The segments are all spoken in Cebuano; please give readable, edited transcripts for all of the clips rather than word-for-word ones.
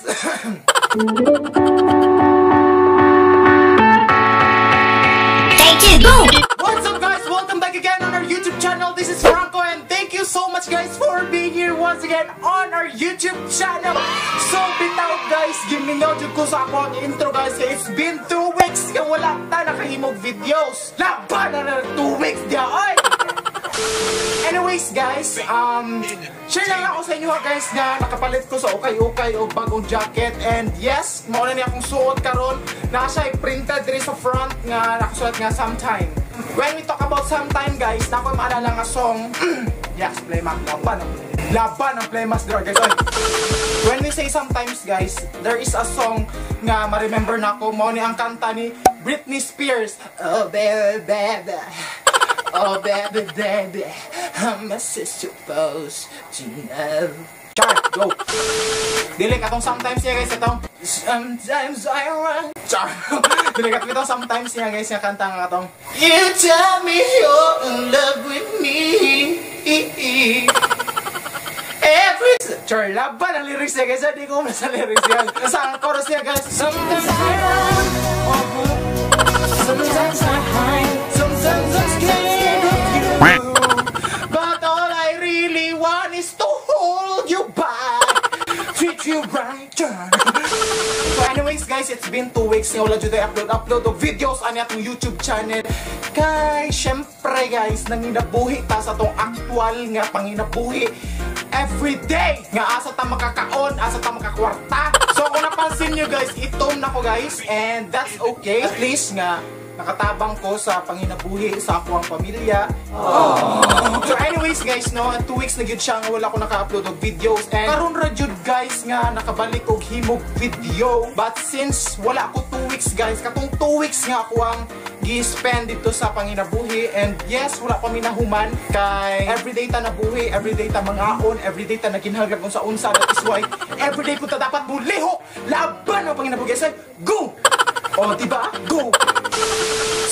Guys? Take two, go! What's up, guys? Welcome back again on our YouTube channel. This is Franco and thank you so much, guys, for being here once again on our YouTube channel. So bitaw, guys, giminaw jud ko sa ako ang intro, guys, kay it's been 2 weeks nga wala ta nakahimog videos. Laban na na 2 weeks diya ay! Anyways, guys, share lang ako sa inyo ha, guys, nga nakapalit ko sa ukay-ukay og bagong jacket and yes, mao na niya akong suot karon. Na siya printed diri sa front nga nakasulat nga "sometime." When we talk about sometime, guys, na ako maalala nga song, yes, Playmac, laban ang laban ang Playmas dira, guys. Oy. When we say sometimes, guys, there is a song nga ma-remember na ako, mao ni ang kanta ni Britney Spears. Oh baby, baby. Oh baby, baby, how am I supposed to know? Char, go! Dili katong sometimes niya, guys, itong "Sometimes I run." Char! Dili katong itong sometimes niya, guys, nga kanta nga katong "You tell me you're in love with me." Every Char, laban ang lyrics niya, guys. Hindi ko sa lyrics niya. Nasa ang chorus niya, guys. Sometimes I run, oh, sometimes I hide, sometimes I'm scared of you. But all I really want is to hold you back, treat you right. So anyways, guys, it's been 2 weeks nga wala jud ay upload og videos ani atong YouTube channel. Kay syempre, guys, nanginabuhi ta sa atong aktual nga panginabuhi every day nga asa ta makakaon, asa ta makakwarta. So kung napansin nyo, guys, itom na ko, guys, and that's okay. At least nga nakatabang ko sa panginabuhi sa ako ang pamilya. So anyways, guys, no, 2 weeks na gyud siya nga wala ko naka-upload og videos and karon ra jud, guys, nga nakabalik og himog video. But since wala ko 2 weeks, guys, katong 2 weeks nga ako ang gi-spend dito sa panginabuhi and yes, wala pa mi nahuman kay everyday ta nabuhi, everyday ta mangaon, everyday ta naginhalgag kung sa unsa. That is why everyday po ta dapat mulihok, laban ang panginabuhi. Say, go! O, di ba? Go!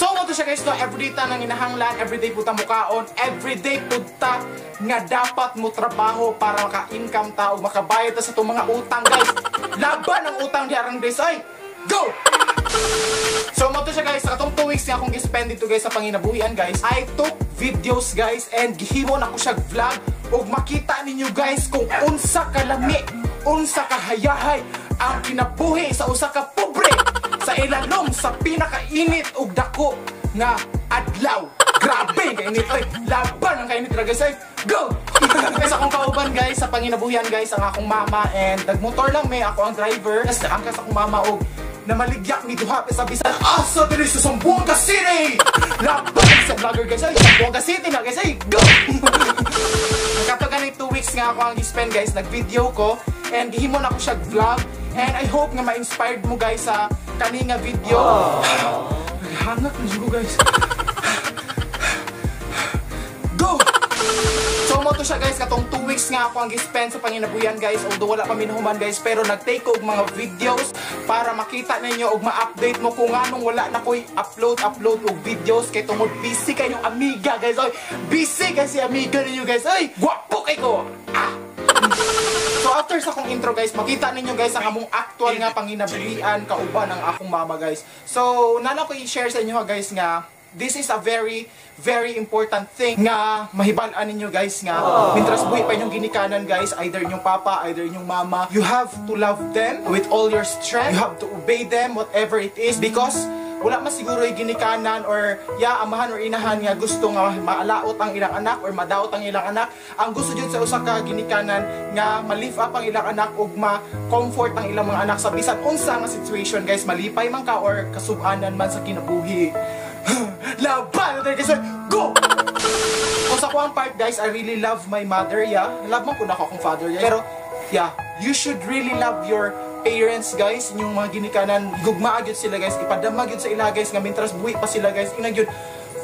So, mo to siya, guys, no, everyday ta nang inahanglan, everyday po ta mukaon, everyday po ta nga dapat mo trabaho para maka-income ta o makabayad ta sa itong mga utang, guys. Laban ang utang di arang days, ay! Go! So, mo to siya, guys, sa katong 2 weeks nga akong gi-spend dito, guys, sa panginabuhian, guys, I took videos, guys, and gihimo na ko siya vlog ug makita ninyo, guys, kung unsa kalami, unsa kahayahay ang kinabuhi sa usa ka pobre sa ilalom sa pinakainit ug dako nga adlaw. Grabe kainit oy. Laban ang kainit ra, guys, ay. Go! Guys, akong kauban, guys, sa panginabuhian, guys, ang akong mama and nagmotor lang may ako ang driver. Tapos naangkas akong mama og namaligyak ni duha sa bisan asa diri sa Zamboanga City. Laban sa vlogger, guys, ay. Zamboanga City na, guys, ay. Go! Kato gani 2 weeks nga ako ang gi-spend, guys, nag-video ko and gihimo na ko siya vlog and I hope nga ma-inspired mo, guys, sa kani nga video. Hangak na jud ko, guys. Go! So mo to siya, guys, katong 2 weeks nga ako ang gi-spend sa panginabuyan, guys. Although wala pa minuhuman, guys, pero nag-take ko og mga videos para makita ninyo ug ma-update mo kung nganong wala na ko'y upload upload og videos kay tungod busy kayong amiga, guys. Oy, busy kasi amiga ninyo, guys. Oy, gwapo kay ko. Ah. So after sa akong intro, guys, makita ninyo, guys, ang among actual nga panginabuhian kauban ang akong mama, guys. So nana ko i-share sa inyo ha, guys, nga this is a very very important thing nga mahibal-an ninyo, guys, nga mintras buhi pa inyong ginikanan, guys, either inyong papa, either inyong mama, you have to love them with all your strength. You have to obey them, whatever it is, because wala man siguro yung ginikanan or ya amahan or inahan nga gusto nga maalaot ang ilang anak or madaot ang ilang anak. Ang gusto jud sa usa ka ginikanan nga ma-lift up ang ilang anak ug ma-comfort ang ilang mga anak sa bisan unsa nga situation, guys, malipay man ka or kasubanan man sa kinabuhi. Laban na guys, go! Kung sa kuang part, guys, I really love my mother, yeah. Love man ko na ako akong father, yeah. Pero yeah, you should really love your parents, guys, inyong mga ginikanan. Gugmaa gyud sila, guys. Ipadama gyud sa ila, guys, nga mintras buhi pa sila, guys. Ina gyud,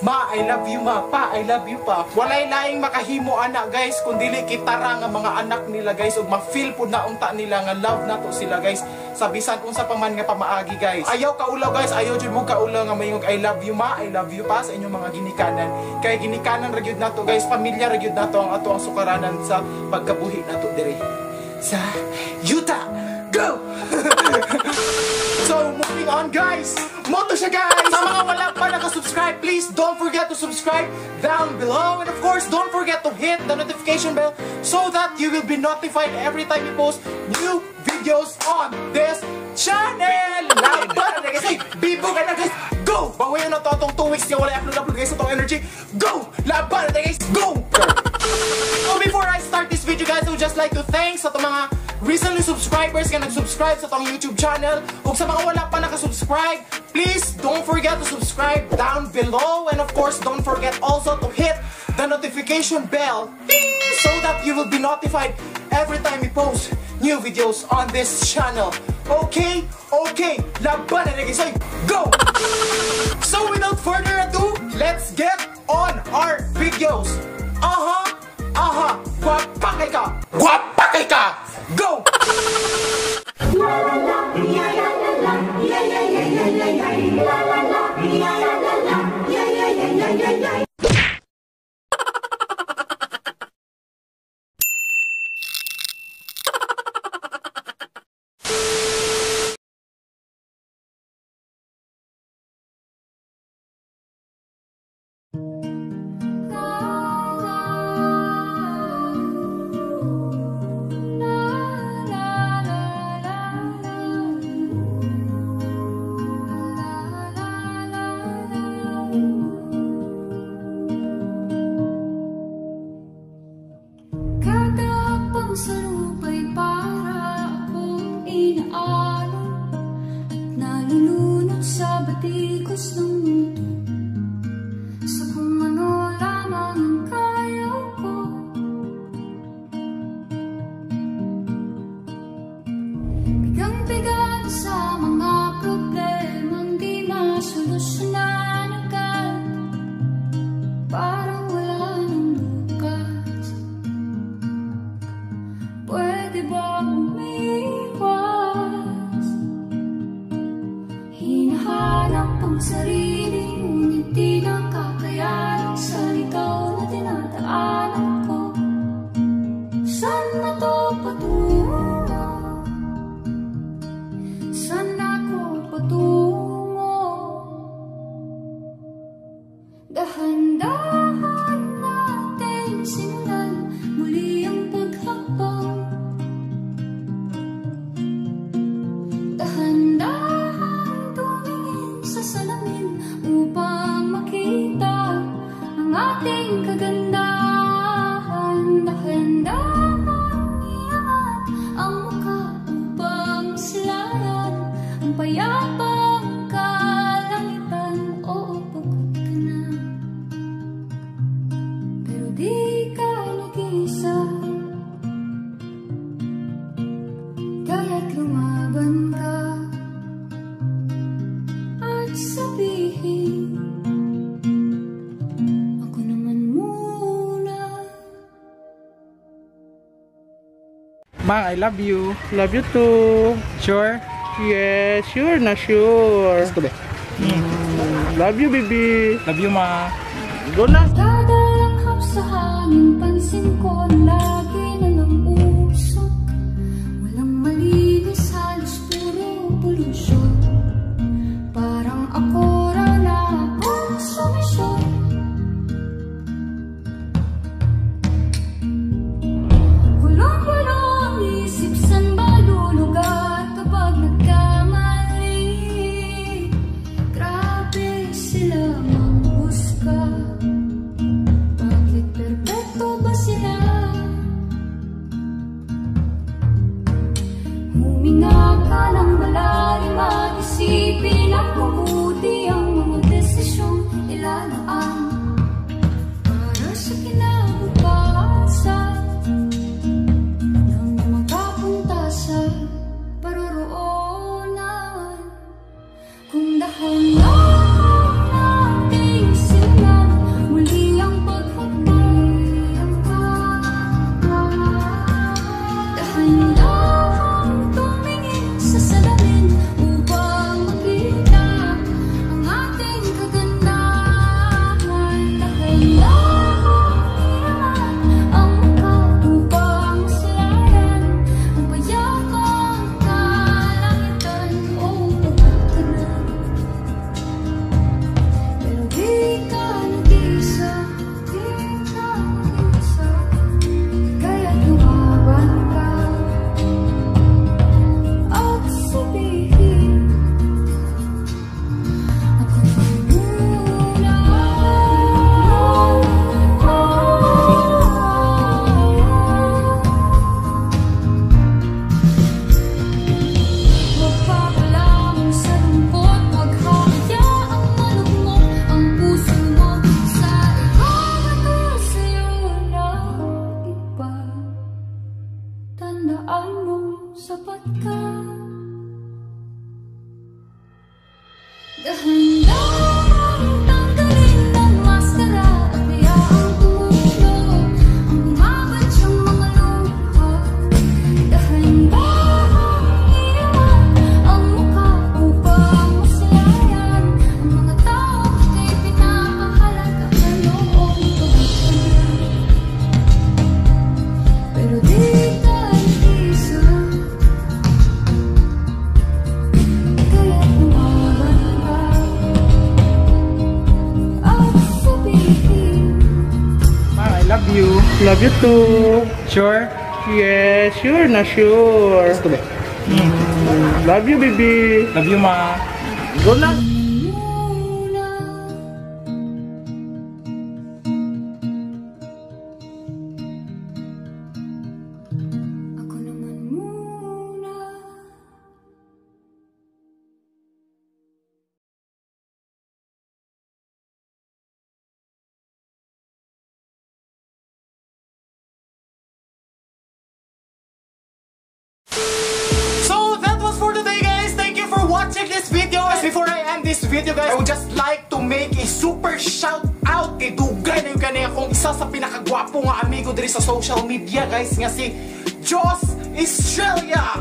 "Ma, I love you, ma. Pa, I love you, pa." Walay laing makahimo ana, guys, kun dili kita ra nga mga anak nila, guys, ug ma-feel pud na unta nila nga love nato sila, guys, sa bisan unsa pa man nga pamaagi, guys. Ayaw kaulaw, guys, ayaw jud mo kaulaw nga mayong "I love you, ma, I love you, pa" sa inyong mga ginikanan. Kay ginikanan ra gyud nato, guys, pamilya ra gyud nato ang ato ang sukaranan sa pagkabuhi nato diri sa yuta. Go! So, moving on, guys. Mao to siya, guys. Sa mga wala pa nakasubscribe, please don't forget to subscribe down below. And of course, don't forget to hit the notification bell so that you will be notified every time we post new videos on this channel. Laban na, guys. Hey, bibo ka na, guys. Go! Bawiin na to atong 2 weeks niya wala upload-upload, guys, atong energy. Go! Laban na, guys. Go! So before I start this video, guys, I would just like to thank sa atong mga recently subscribers nga nag-subscribe sa atong YouTube channel. Ug sa mga wala pa nakasubscribe, please don't forget to subscribe down below. And of course, don't forget also to hit the notification bell, ding, so that you will be notified every time we post new videos on this channel. Okay? Okay. Laban na, guys. Go! So without further ado, let's get on our videos. Aha! Aha! Guwapa kay ka! Guwapa kay ka! Go! La la la, ya la la la, ya ya ya ya ya ya, la la la, ya la la la, ya ya ya ya ya ya. Kada hakbang sa lupa'y para akong inaalon at nalulunod sa batikos ng mundo, sa kung ano lamang ang kaya ko. Bigang-biga sa mga problemang di masolusyonan agad, parang wala nang bukas. Pwede ba umiwas? Hinahanap ang sarili, ngunit di nakakayanan sa ligaw na dinadaanan ko. Saan na to patungo? Saan ako patungo? Dahan-dahan natin simulan muli ang paghakbang. Dahan-dahan tumingin sa salamin upang makita ang ating kagandahan. Dahan-dahan iangat ang mukha upang silayan ang payapang kalangitan. Oo, pagod ka na, pero di ka nag-iisa. Kaya't lumaban ka at sabihin, ako naman muna. Mang, I love you. Love you too. Sure? Yes, sure na sure. Let's go, be. Love you, baby. Love you, ma. Go na. Kada langhap sa hangin, pansin ko lagi na lang usok. Walang malinis, halos puro pollution. Parang ako raw na konsumisyon. Gulong-gulo ang isip, san ba lulugar kapag nagkamali? Grabe sila manghusga. Hayaan mong sapat ka. Dahan-dahang tanggalin ang maskara at hayaang tumulo ang bumabadyang mga luha. Dahan-dahang iangat ang mukha upang masilayan ang mga taong ika'y pinapahalagahan noong pagod ka na. Pero di ka nag-isa, kaya't lumaban ka at sabihin. Ma, I love you. Love you too. Sure? Yeah, sure na sure. Gusto ba? Love you, baby. Love you, ma. Go na. Muna. Ako naman muna. So that was for today, guys. Thank you for watching this video. As before I end this video, guys, I would just like to make a super shout out kay dugay na gyud kani akong isa sa pinakagwapo nga amigo diri sa social media, guys, nga si Jos Estrella.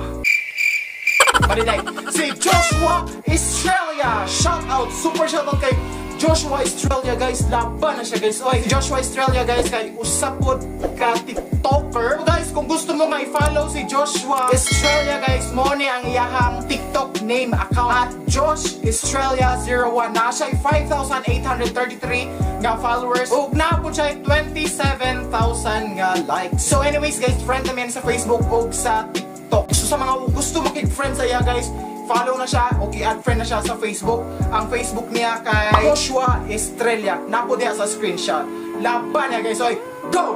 Mariday, si Joshua Estrella. Shout out, super shout out kay Joshua Estrella, guys. Laban na siya, guys. Oy, si Joshua Estrella, guys, kay usa pod ka TikToker. So, guys, kung gusto mo nga i-follow si Joshua Estrella, guys, mo ni ang iyahang TikTok name account at Josh Estrella 01. Na siya 5,833 nga followers ug naa po siya 27,000 nga likes. So anyways, guys, friend namin sa Facebook ug sa TikTok. So sa mga gusto makig-friend sa iya, guys, follow na siya o i-add friend na siya sa Facebook. Ang Facebook niya kay Joshua Estrella. Napo diha sa screenshot. Laban niya, guys. Oy, go!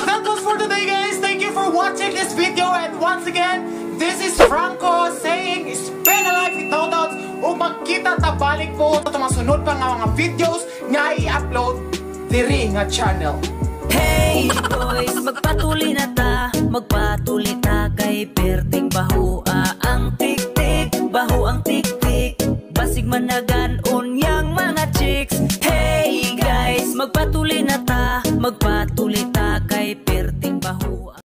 That was for today, guys. Thank you for watching this video. And once again, this is Franco saying spend a life without doubts. O magkita ta balik po sa mga sunod pa nga mga videos nga i-upload diri nga channel. Hey boys, magpatuli na ta, magpatuli ta kay perting bahua ang tik-tik, baho ang tik-tik, basig managan unyang mga chicks. Hey guys, magpatuli na ta, magpatuli